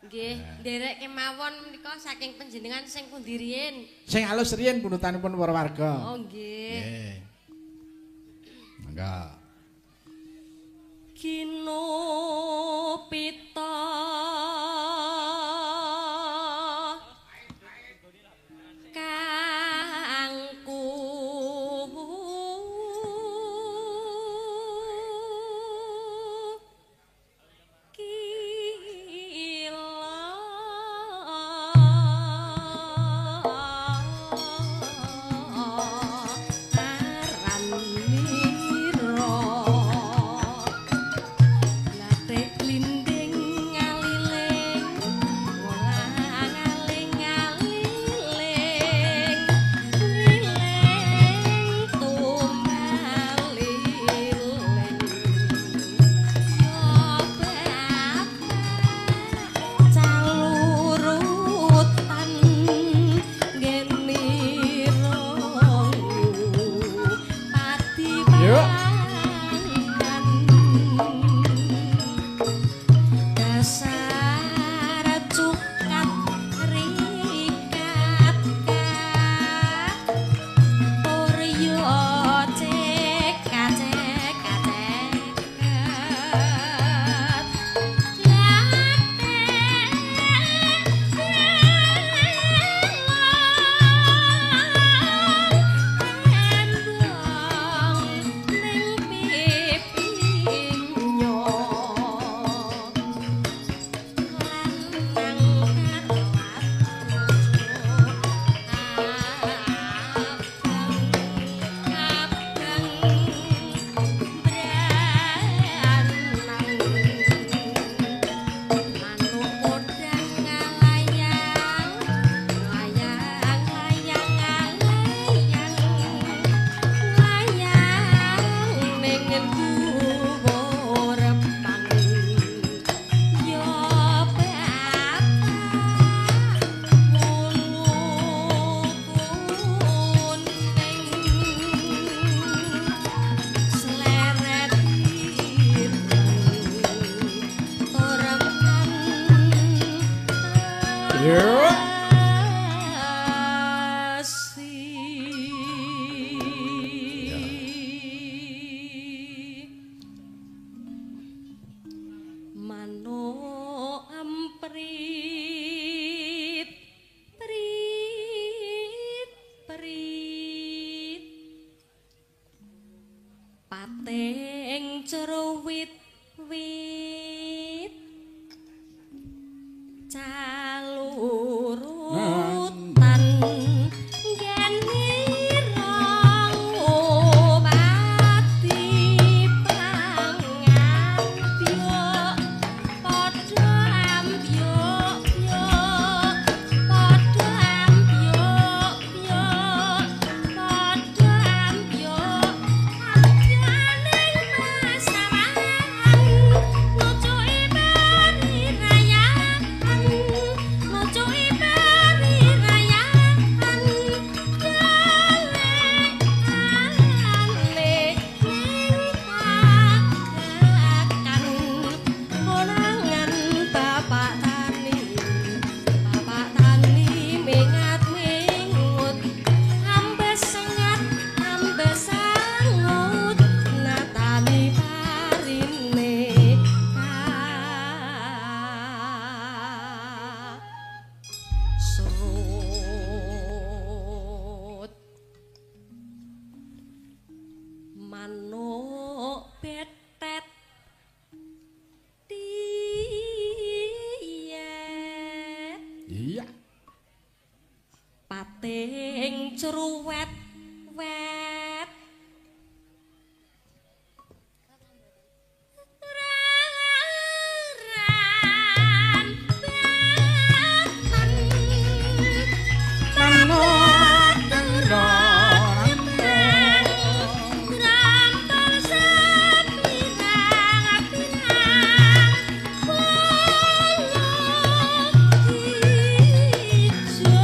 Nggih, nderek kemawon menika saking panjenengan sing pundi riyin? Sing alus riyin pundutanipun para warga. Oh nggih. Nggih. Mangga. Kinupita kangku kila aran nira latek linding ngaliling ngaling ngaliling liling tumaliling yo bapak calurutan ngenira pati Yuk. pangan dasar cukat rikat puryo cekat cekat cekat tembang ning pipinyo lanang karo abang abang branang manuk podang ngalayang layang layang layang layang ning dhuwur pang yo bapak wulu kuning sleret ireng toreman Yuk. tasi. Manuk emprit prit prit pating cerwit wit calurutan genira ngobati pangan byok padha ambyok byok padha ambyok byok padha ambyok ambyane pasawan nucuki parirayaan nucuki parirayaan golekane ning pagakan konangan bapak tani mingat mingut ambes sengat ambes sangut natani parine serut manuk betet diyet Iya. pating cruwet wet ran batan Manuk Rampal sepirang-pirang bolo ijo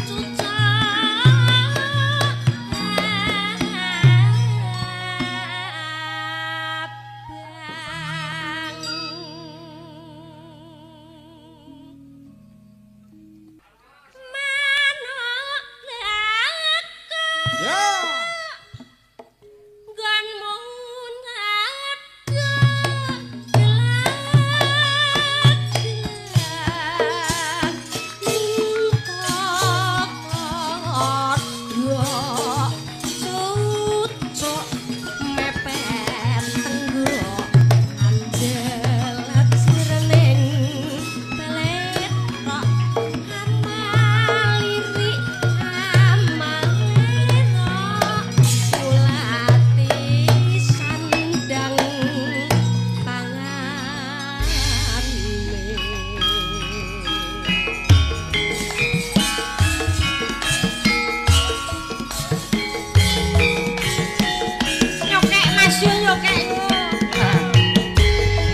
cucak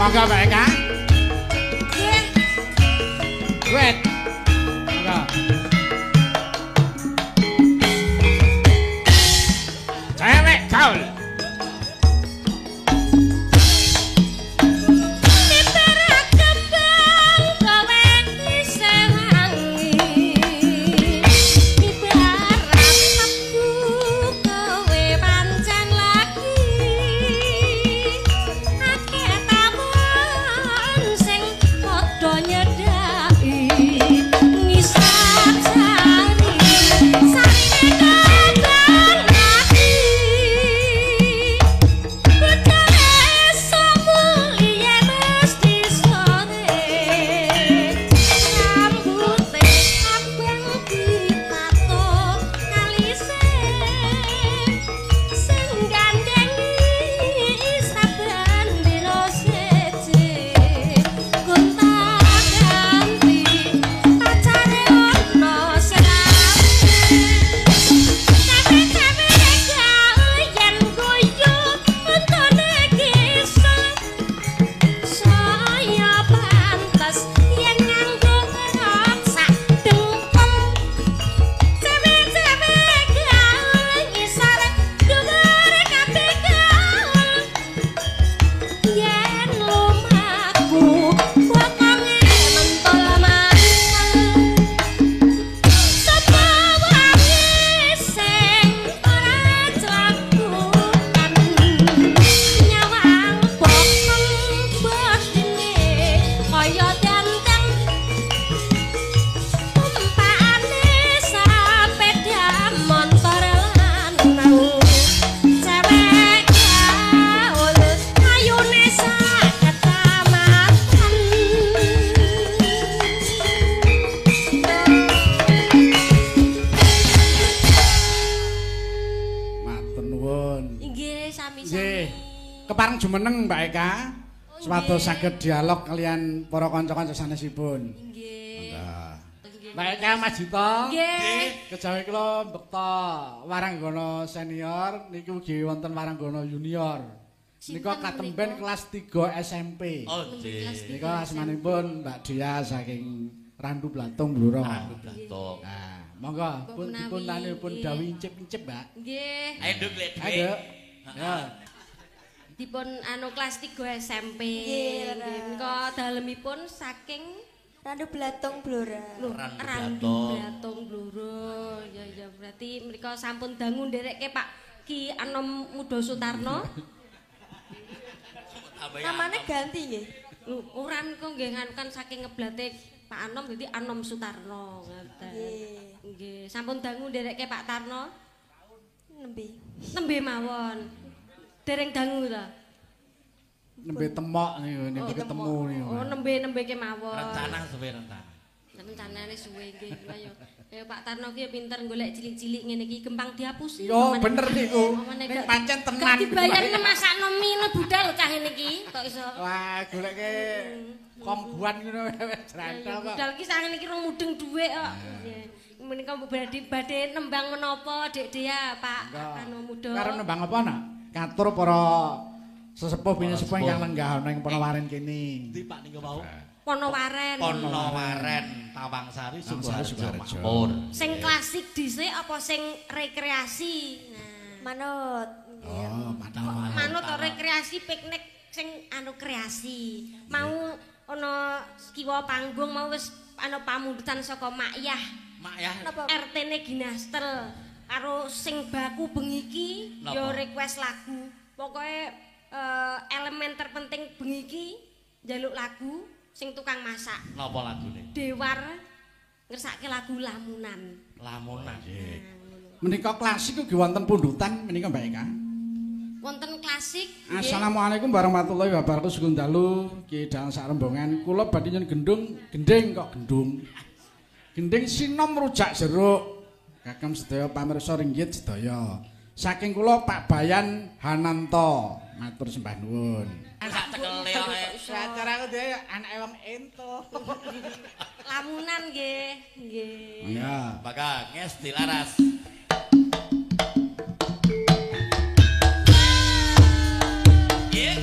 Monggo Mbak Eka. Nggih. Wet. Monggo. Cewek gaul. Jumeneng Mbak Eka, supados saged dialog kalian para kanca-kanca sanesipun. Nggih. Mbak Eka Mas Jito. Nggih. Kejawi kula mbekta Waranggana senior niku ugi wonten Waranggana junior. Nika katemben kelas 3 SMP. Oh nggih. Nika asmanipun Mbak Dia saking Randu Blatung Blora. Randu Blatung. Nah, monggo pun dipun tanipun dawuh incip-incip, Mbak. Nggih. Ayo nduk lek dhuwit. Ayo. Ya. Dipun anu kelas 3 SMP. Nggih, menika dalemipun saking Randu Blatung Blora. Randu Blatung Blora. Ya ya berarti menika sampun dangu nderekke Pak Ki Anom Muda Sutarno. Namane ganti nggih. Lho, ora menika nggih nganu kan saking ngeblate Pak Anom dadi Anom Sutarno ngoten. Nggih. Nggih, sampun dangu nderekke Pak Tarno. Nembe. Nembe mawon. Dereng dangu ta? Nembe temok niku, nembe ketemu niku. Oh, nembe-nembe kemawon. Rencana suwe rencana. Rencanane suwe nggih. Ayo. Ayo Pak Tarno ki pinter golek cilik-cilik ngene iki gampang dihapusi. Yo bener niku. Ning pancen tenan. Dibayar masakno mie budal cah ngene iki kok iso. Wah, goleke kongguan ngono wis jrantel kok. Budal ki sak ngene iki rong mudeng dhuwit kok. Menika badhe nembang menapa Dek Dea Pak Tarno Muda. Karep nembang apa nak? Katur para sesepuh pinesepuh ingkang lenggah ana ing Ponowaren kene. Endi Pak niku wau? Ponowaren. Ponowaren, Tawangsari, Sukoharjo, Makmur. Sing klasik dhisik apa sing rekreasi? Nah, manut. Oh, manut. Manut rekreasi piknik sing anu kreasi. Mau ana kiwa panggung mau wis ana pamundutan saka Mak Yah. Mak Yah. RT-ne Ginastel. Karo sing baku bengi iki ya request lagu. Pokoke elemen terpenting bengi iki njaluk lagu sing tukang masak. Napa lagune? Dewar ngersake lagu Lamunan. Lamunan. Nggih. Menika klasik ugi wonten pundutan menika Mbak Eka. Wonten klasik. Assalamualaikum warahmatullahi wabarakatuh. Sugeng dalu Ki Dalang sak rombongan. Kula badhe nyuwun gendung, gending kok gendung. Gending sinom rujak jeruk. Kagem sedaya pamirsa ringgit sedaya. Saking kula Pak Bayan Hananto, matur sembah nuwun. Sak cekele ae. Acaraku dhewe anake wong ento. Lamunan nggih, nggih. Iya. Maka ngesti laras. Yeah.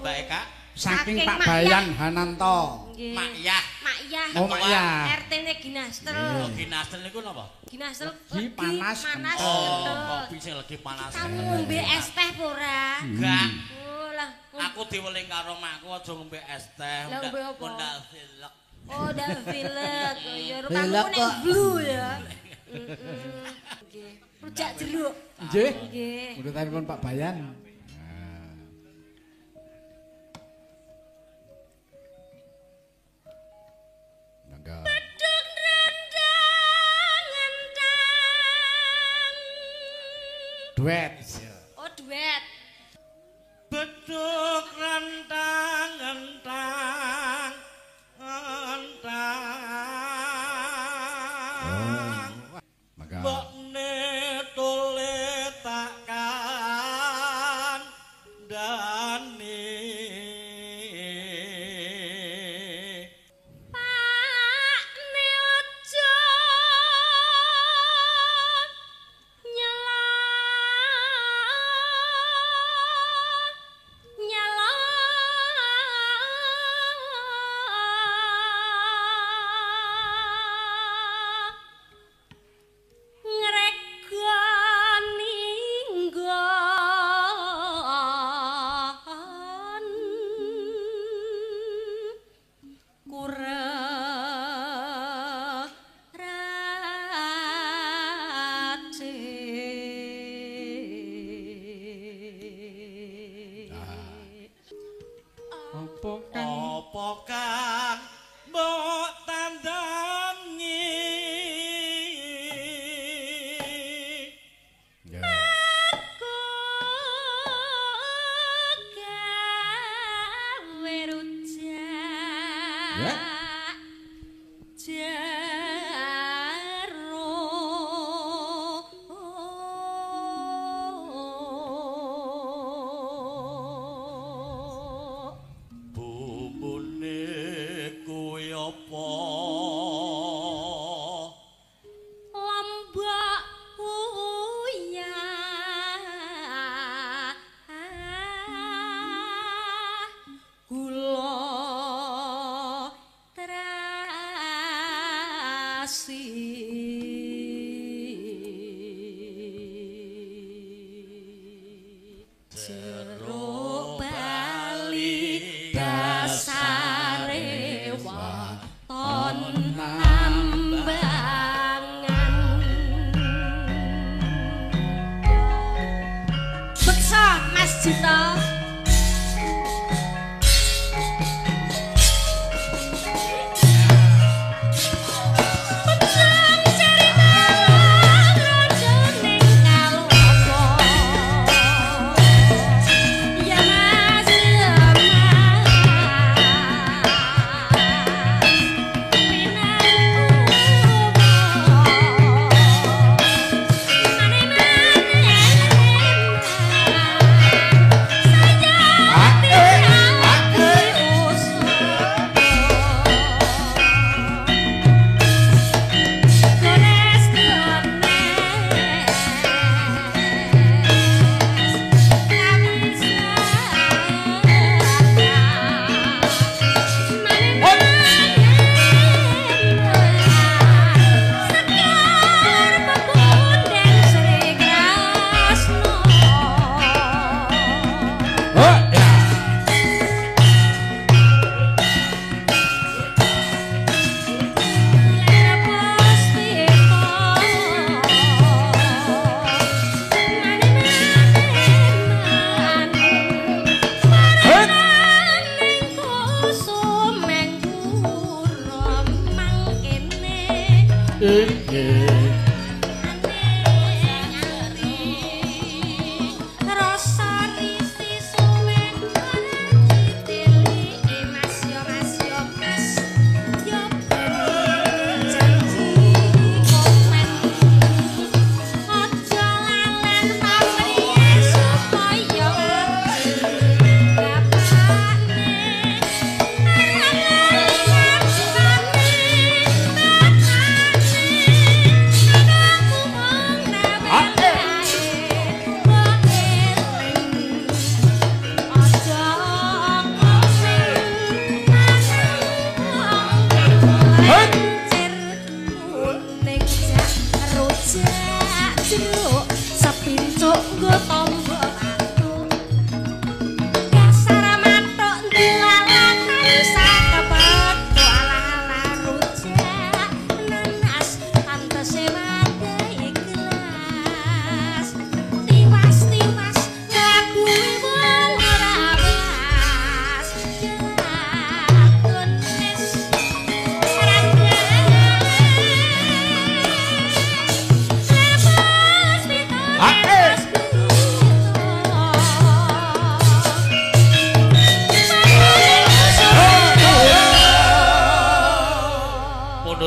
Mbak Eka? Saking Pak Bayan Hananto. Nggih. Mak Yah. Mak Yah. Oh, Mak Yah. RT-ne Ginastel. Oh, Ginastel niku napa? Ginastel Legi panas, panas kental. Oh, kopi sing legi panas. Kamu ngombe es teh apa ora? Enggak. Oh lah. Aku diweling karo makku aja ngombe es teh. Lah, ngombe apa? Ndak pilek. Oh, ndak pilek. Oh, ya rupamu Pilek nek kok. blue ya. Heeh. Nggih. Rujak jeruk. Nggih. Nggih. Mundhutanipun Pak Bayan. Mangga. Beduk rendang entang. Duet. Oh, duet. Beduk rentang entang entang. Mangga. Mbokne tole tak kandhani. Pakne aja nyela nyela ngregani nggon kurang race. Apa kang Apa kang mbok tandangi? Ya. Aku gawe rujak Ya. jeruk. Bumbune kuwi apa? Lombok uyah gula terasi. Jeruk bali dasare waton ambangan. Beksa Mas Jito. Pecang cerita raja ning kalopo. Ya Mas, ya Mas. Pinantu. Mane-mane.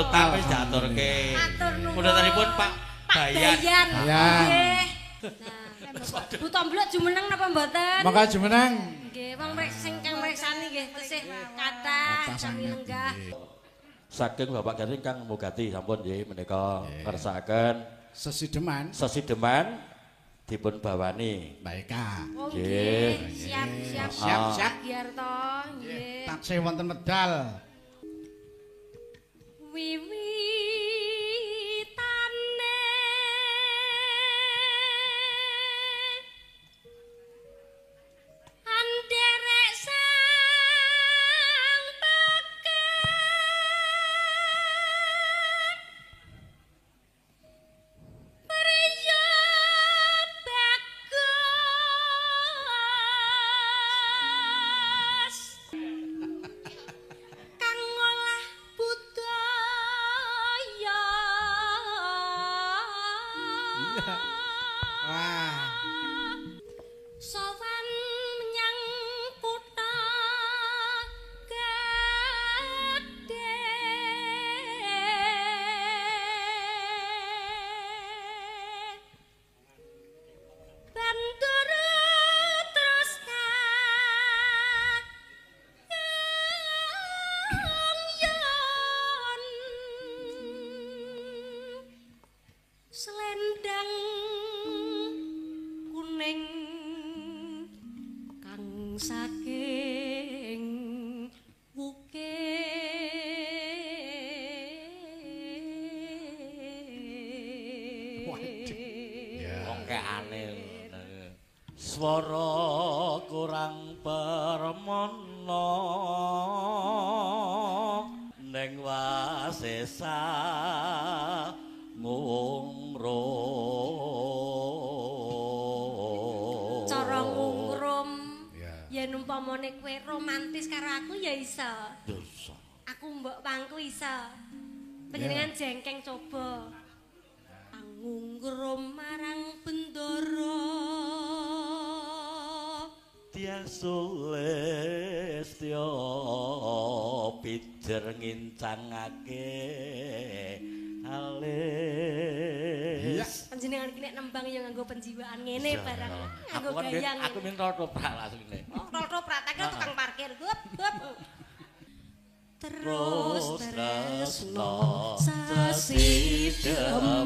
Utang wis diaturke. Matur nuwun. Pundhutanipun Pak Bayan. Nggih. Nah, Bu Tomblok jumeneng napa mboten? Monggo jumeneng. Nggih, wong sing kang mreksani nggih tesih kathah sami lenggah. Saking Bapak Garing kang mugati sampun nggih menika ngersakaken sesideman. Sesideman dipun bawani. Mbak Eka. Oh nggih, siap siap. Siap siap. Giarto nggih. Taksih wonten medal. Wiwitane anderek sang peken priya bagus kang ngolah budaya. Wah. Sowan menyang kutha gedhe. Bantur terus kang selendang kuning kang saking wukir. Wong keane. Swara kurang permono ning wasesa ngungrum. Cara ngungrum. Yen umpamane kowe romantis karo aku ya iso. Iso. Aku mbok pangku iso. Panjenengan jengkeng coba. Angungrum marang bendara. Dyah Sulistya pijer ngincangake alis. Panjenengan iki nek nembang ya nganggo penjiwaan ngene barang, nganggo gayang. Aku min toprak asline. Oh, toprak tak kira tukang parkir. Gup, gup. Terus tresno sesideman